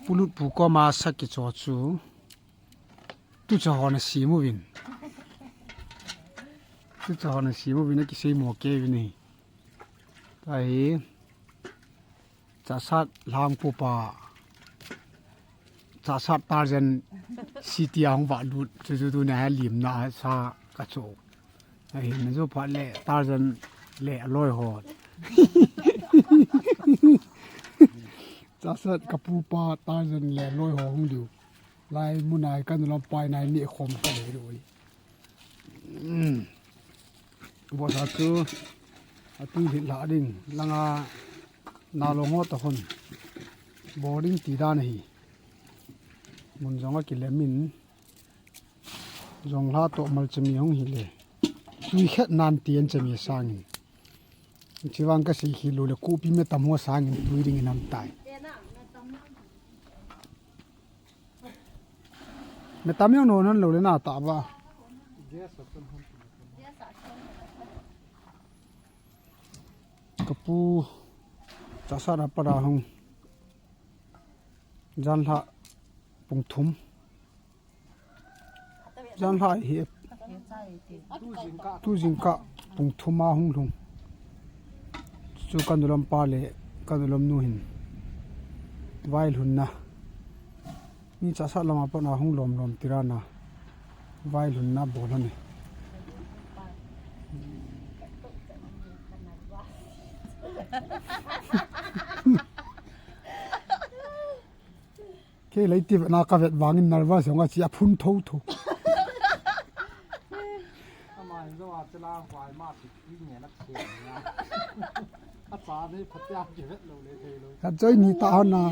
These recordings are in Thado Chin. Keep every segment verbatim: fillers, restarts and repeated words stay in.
Pulut pu koma sa kicho chu. Tucha hon a simu vin. Tucha hon a simu vin a kisei mo ke vin hi. Tahi. Chasat lang pupa. Chasat Tarzan City a hung va lut. Chu chu tu na lim na sa ka cho. Ahi, na zo phat le Tarzan le aloi ho. Chasat ka pupa Tarzan le aloi ho hung diu. Lai mun a hi ka nu lam pai nai ni khom ka le roi. Bo sa chu atu hi la ding langa na lo ngo ta hon. Boarding ti dan hi. Mun jong a kilemin. Jong hla to mal chami hung hi le. Tui khet nan ti an chami sangin. Chivang ka sei khi lo le kupi me tam ho sangin tui ding in ham tai. Me tam yang no nan lo le na ta ba. Ka pu Chasat a para hung. Jan hla pung thum. Jan hla hi tu jingkah pung thum a hung lhung. Chu ka nu lam pa le ka nu lam nu hin vai lhun na. Ni Chasat lama pat na hung lom lom tirana. Vai lhun na bol hon e. Kei lei ti na ka vet vangin nervous jong a chi a phun tho tho. Ama in zo a chila vai ma ti ti ne na che na. A cha nei phatia ki vet lo le thei lo. Ka choi ni ta hon na.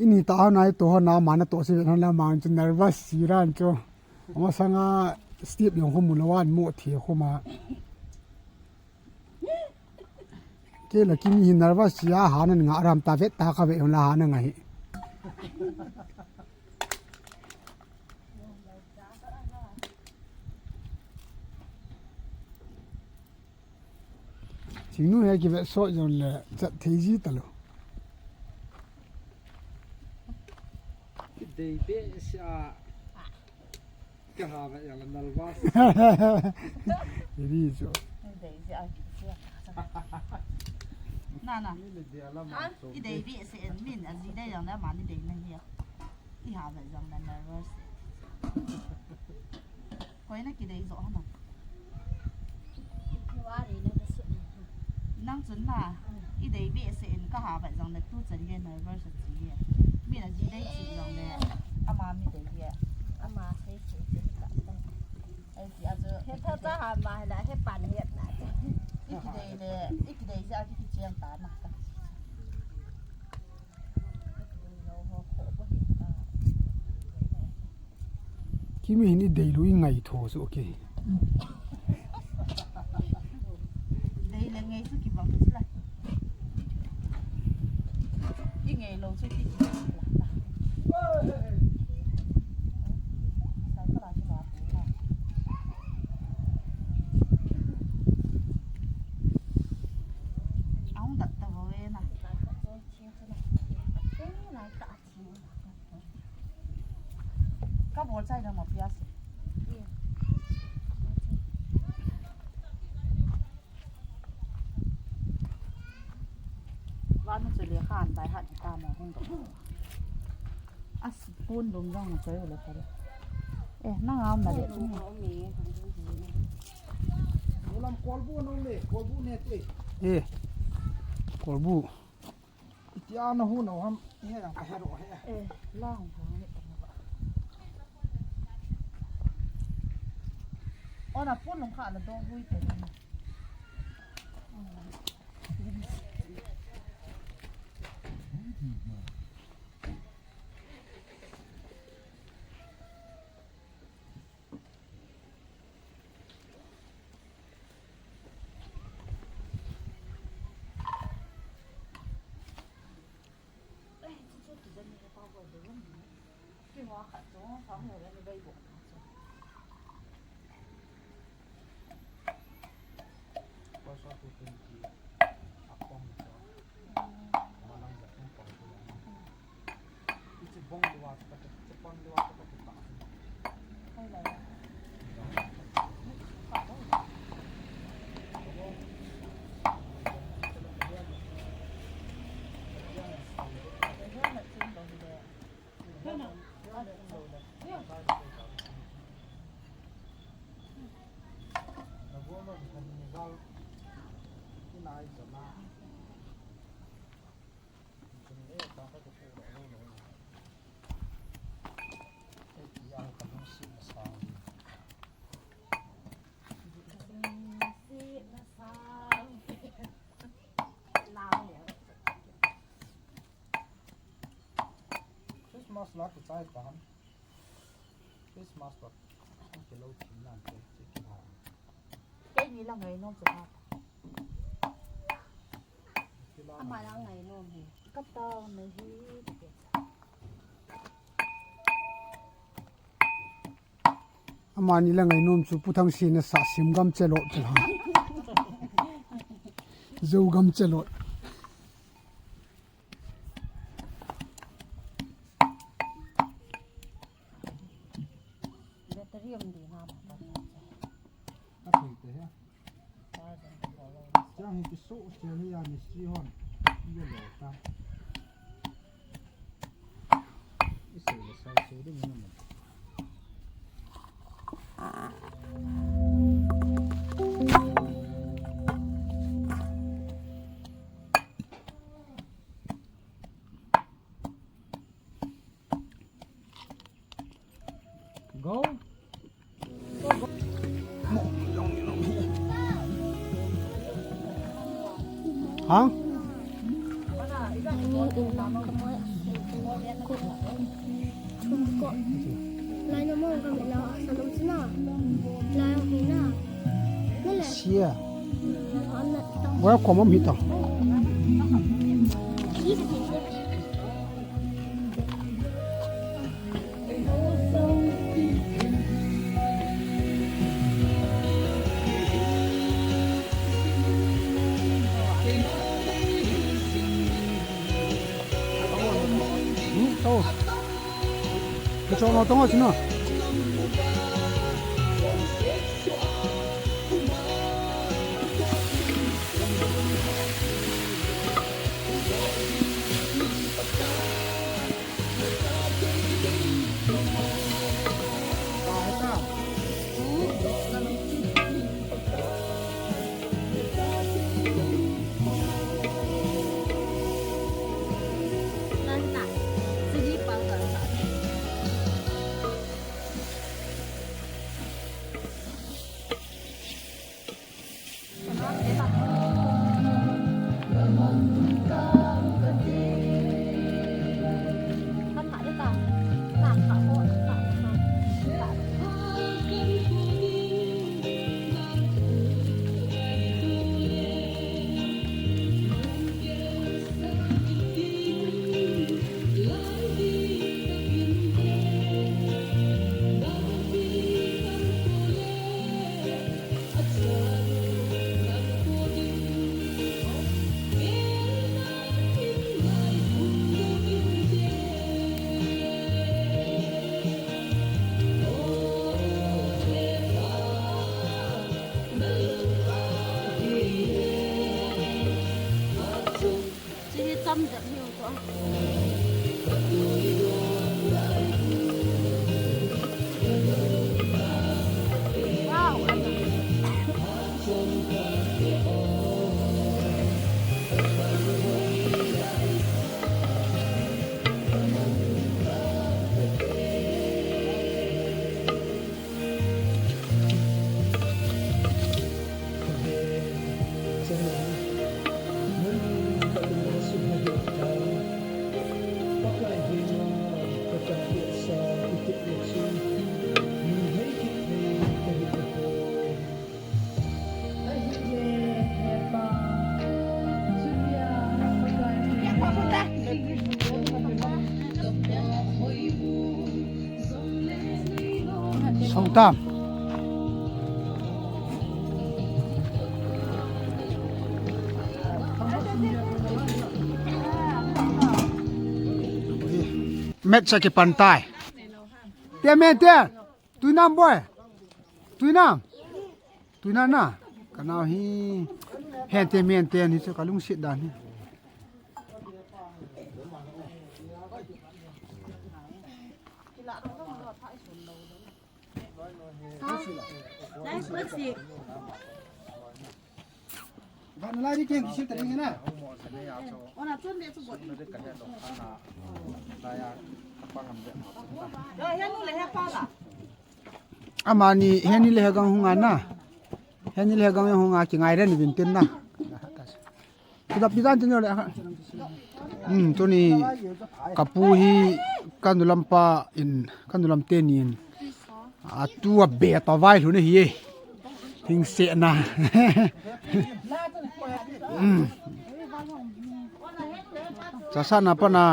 I ni ta hon na i to hon na ma na to si vet hon la ma chu nervous si ran chu. Ama sanga step jong khu mu lo an mo thi khu ma. Kei la kimi hi nervous sia hanan nga ram ta vet ta ka ve la hanan nga hi. Singnu he ki vet so jong le chat thei ji ta lo. Dei be sia. Ka ha ve yang la nervous. Iri chu. Dei ji a ki sia. Na na. Ni le dia la ma. I dei be se en min a ji dei yang la ma ni dei na hi. I ha ve yang la nervous. Koi na ki dei jo ha na. Nang chun na, i dei be se in ka ha bai jong le tu chan ge nervous a chi ye. Mi na ji dei chi jong le, ama mi dei ye. Ama sei sei chi ka ta. Ai ti a chu. He tha ta ha ma la he pan he na. I ki dei le, i ki dei ja ki ki chiang ta na ka. Kimi hin i dei lu i ngai tho su, okay. Dei le ngai su kibang su la. I ngai lo su ti kibang su la. Ahung dak ta vo ve na. Ka bol chai dang ma pia se. Van chu le khan bai hat ta ma hung do. As pun dum dang ma chai le ka. Eh, na ngam na le. Ulam kolbu no me, kolbu ne te. Eh. Kolbu. Itia na hu no ham, he yang ka he ro he. Eh, la hung hung ni ta ba. Ona pun nung kha la do hui te. Christmas la kichai ta ham. Christmas la kilo thim nan te, che ki ha. Keini la ngainom chu ha. Ama la ngainom hi. Ka tao na hi. Amani la ngainom chu Pu Thangsei na sah Sim gam chelot chu ha. Zo gam chelot. Battery um di na ba. A thei te he. Chang hi kiso chel hi a mistri hon. Ye lo ta. I sei le sai sei ding ni mo. Go. Hang? Sia. Welcome, am hita. Hmm, oh. Kichom lo tong o sino. Chini cham jep hiu to. Wow, ana. Songtam. Match akipan tai. Te men te. Tuinam boy. Tuinam. Tuinam na. Kanao hi. Hen te men te ni chu kalungset dan hi. Amani heni le hegang hunga na. Heni le hegang hunga kingai ren vintin na. Pida pida tin le. Hmm, tuni kapu hi kanulam pa in kanulam tenin. Atu a be ta vai lhun hi. Thing se na. Hmm. Sasa na pa na.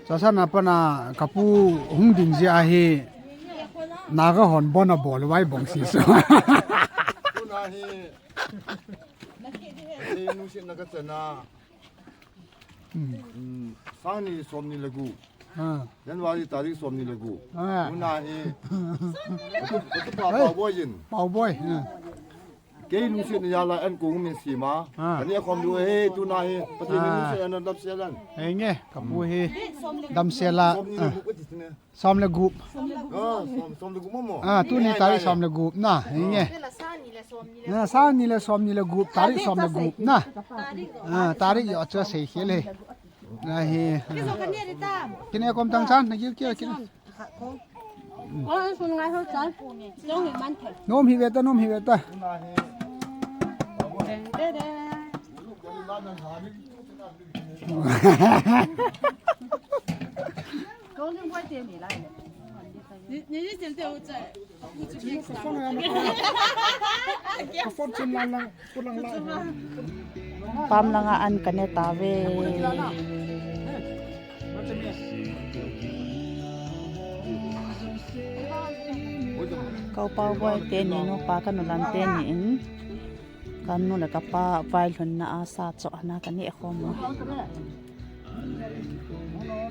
Sasa na pa na kapu hung ding ji ahi. Naga hon bon a bol vai bong si so. Tuna hi. Hi nusi na ka chana. Hmm. Hmm. Sangni somni le gu. Ha. January tarik somni le gu. Ha. Tuna hi. Atu, atu pa, pa boy jin. Pa boy. Ha. Kei lungset na jal a an kong min sima. Ah. Kani a khom lu he tuna hi. Pathen in lungset na damsel a. Henge, kapu hi. Damsel a. Som le gup. Ah, som, som le gup mo mo. Ah, tuni tarik som le gup na. Henge. Na, sangni le somni le gup, tarik som le gup na. Ah, tarik yo cha sei khel he. Na hi. Kine kom tang chan, na gil kil kil. Nom hi ve ta, nom hi ve ta. Pam langa an kane tave. Kau pau boy teni, nupa kanulam teni in. Kanu le kapa vailhun na a sa cho na kani khom.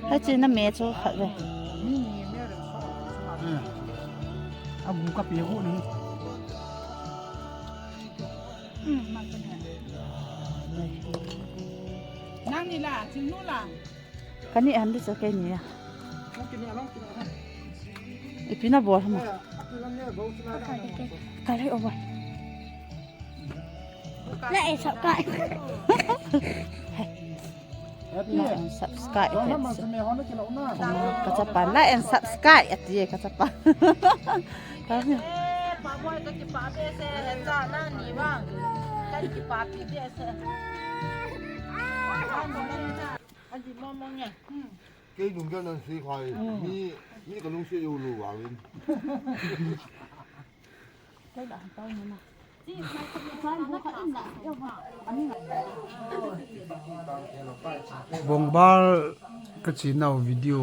Hai chi na me cho khat ve. Agu ka pe hu ni. Nang ni la, thil nu la. Kani han di cho keni a. Ipi na bol ham. Kale over. Like and subscribe. Like and subscribe. Kachapa, like and subscribe. Ati kachapa. Kei lungkhat nan si khai. Mi, mi ka lungset jou lou vangin. Bongbal ka chinau video,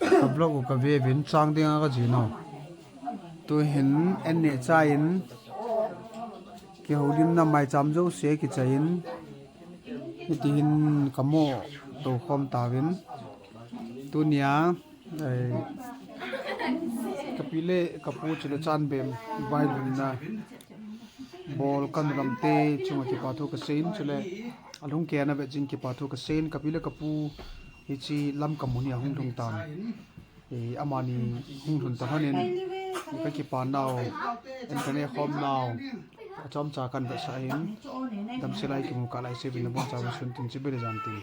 ka vlog u ka ve vin chang ding a ka chinau. Tuhin en ne cha in, kihoulimna maicham jouse kichai in, hitihin ka mo to khom tauvin. Tunia, Ai, ka pi le ka pu chule chan bem vailhunna bol kanulam te chunga kipa thu ka seiyin chule alhung kei na ve jing kipa thu ka seiyin ka pi le ka pu hichi lam ka mun hi ahung lhung tan. Ei, amani hung lhun ta hanin ka kipa nau, en ka ne khom nau, achom cha kan ve sa in, damsel a i kimu kah lai se vin na bon cha sun tin chi bel jan tin.